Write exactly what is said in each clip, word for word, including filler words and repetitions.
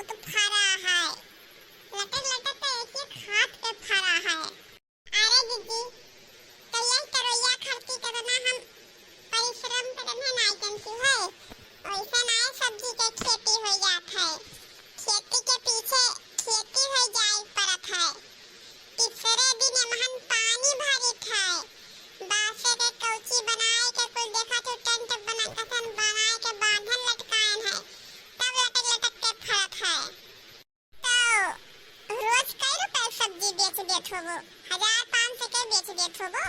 तो फरा है, लटक लटक के एक एक हाथ के फरा है। अरे दीदी, तो यह तरोइया खातिर कितना हम परिश्रम करन है, नाई जनती है, वैसे नाई सब्जी के खेती हो जात है। खेती के पीछे खेती हो जाए पड़त है। तीसरे दिन एमहन पानी भरित है। बांसे के कौची बनाए के कुल देखा तो टेंट बना, कसन बनाए के बांधन लटकायन है, तब लटक लटक के फरत है। तो रोज कई रुपए सब्जी बेच देत होबो? हजार पाँच सौ के बेच देत होबो?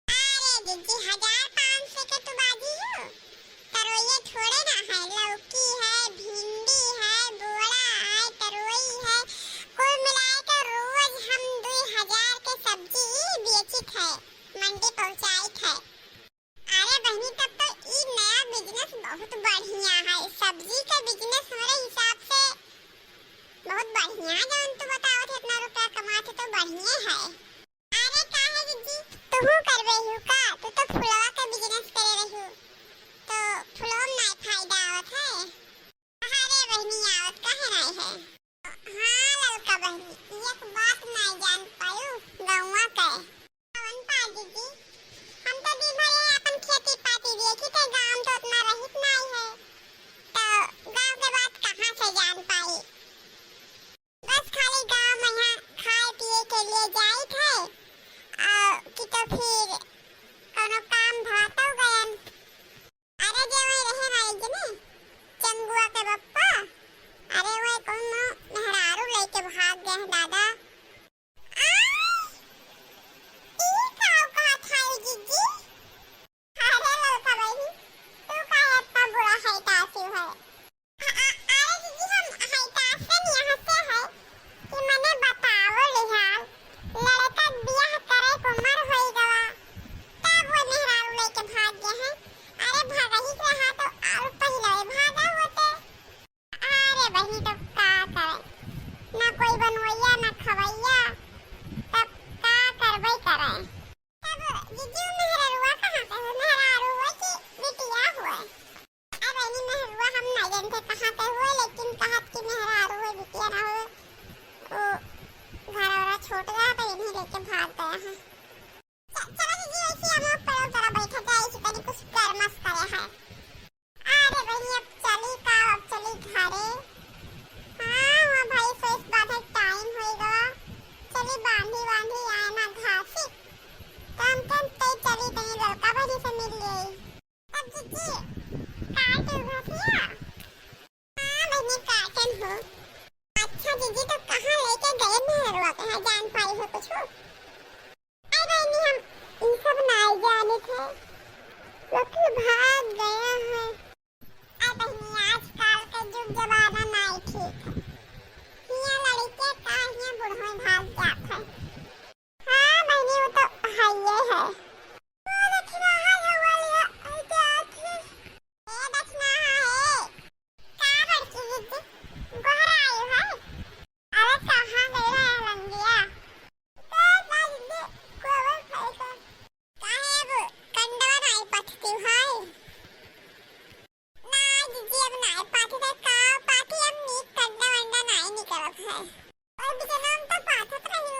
अरे दीदी, हजार पाँच सौ के तू बाजी हो? तरोइये थोड़े ना है, लौकी है, भिंडी है, बोड़ा है, तरोई है, कुल मिलाए के रोज हम दुई हजार के सब्जी बेचित है, मंडी पहुँचाइत है। अरे बहिनी, तब तो ई नया business बहुत बढ़िया है। सब्जी के business हमरे हिसाब से बहुत बढ़िया, जौन तू बतावत है, इतना रुपया कमात है तो बढ़िया है। अरे काहे दीदी, तुहू करबे हू का? तू तो फुलवा के business करे रहू, तो फुलवा में नाई फायदा आवत है। अरे बहिनी, आवत काहे नाई है? हाँ ललका बहिनी, एक बात नाई जान पायू गौवा के। कवन बात दीदी? हम तो दिन भर यही अपन खेती पाती देखी थे, गाँव तो उतना रहित नाई है, तो गाँव के बात कहाँ से जान पाई? बस खाली गाँव में यहाँ खाए पिए के लिए जाइत है, और कि तो फिर कोनो काम धरतौ गयन। अरे जे वही रहे ना एक जने, चंगुआ के बप्पा, अरे वही कोनो मेहरारू लेके भाग गए हैं दादा। आ, ई का कहत है जीजी? अरे ललका बहिनी, तू काहे इतना बुरा है तासु है? अ-, अ-, अरे दीदी, हम हइतासन यहाँ से है कि मने बताओ लिहाल, लड़का बियाह करे के उम्र होई गवा, तब वो मेहरारू लेके भाग गए हैं। अरे भागही के रहा तो और पहले भागा होते। अरे बहिनी, तो का करे, ना कोई बनवैया ना खवैया, तब का करबे करे। तब जीजी, मेहररुआ कहाँ के हुए? मेहरारू हुए कि बिटिया हुए? अरे बहिनी, मेहरुआ हम ना जानते कहाँ के हुए, लेकिन कहत कि मेहरारू हुए, बिटिया ना हुए। वो घर वाला छोट रहा तो इन्हीं लेके भाग गया है। च-, चलो जीजी, ऐसे हम लोग पड़ो जरा बैठा जाए, ऐसे तनी कुछ गरमस करे है। अरे बहिनी, अब चली का, अब चली घरे। हाँ, हाँ भाई, सोइस बांधे टाइम होई गवा। चली बांधी वांधी आए ना घासी। काम काम ते चली तनी ललका बहिनी से मिल लेई। अब जीजी, काट घसिया? हाँ बहिनी, काटन हो। अच्छा जीजी, तो कहाँ लेके गए मेहररुआ के? हाँ, जान पाई हो कुछ? अरे बहिनी, हम ई सब नाई जानित है, लेकिन भाग गया है। अरे बहिनी, आजकल के जुग जमाना नाई ठीक है। हियाँ लड़के का हियाँ बुढ़वे भाग जात है। हाँ बहिनी, वो तो हइये है। वो दक्षिणा है, वो वाली है, ऐसे आती है। ए दक्षिणा है। का बड़की दीदी, गोहरा आयु है? अरे कहाँ गई है लंगिया? ए बा दीदी, गोबर खाई का। काहे अब कंडवा नाई पथती है? ना दीदी, अब नाई पाथत है, का पाथी, अब नीक कंडा वंडा नाई निकलत है। और बिचना में तो पाथत रही,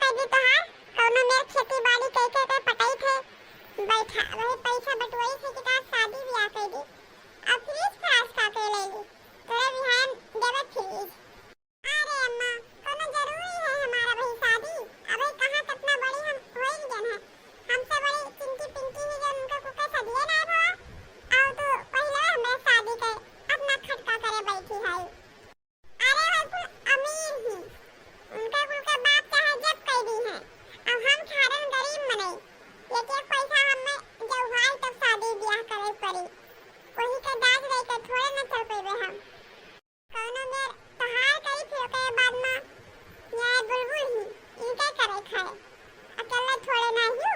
कह दी तोहार, कौनो मेर खेती बाड़ी कई के, के पटई थे, बैठा, वही पैसा बटुआई थे कि तोहार शादी ब्याह कह दी। अब फ्रिज फ्राज का के ले ली, तोरे बिहान देवे फ्रिज। अरे अम्मा, कौनो जरूरी है हमारा वही शादी? अबे कहाँ कितना बड़ी हम होइल गन है। हमसे बड़ी चिंकी पिंकी ही जन उनका कुका सदिए ना भवा। आओ तो पहले हमरे शादी के अपना खटका करे बैठी है। अरे वो कुल अमीर ही, उनका कुल के बाप चाहे जब कह दी है। अब हम ठारन गरीब मनई, एक एक पैसा हमें जब हुआ तब शादी ब्याह करे पड़ी। वही के दाज लेके थोड़े न चल पेबे हम। कौनो मेर तोहार करी फिर ओकरे बाद में यहाँ बुलबुल ही इनके करे खाए। अकेले थोड़े ना ही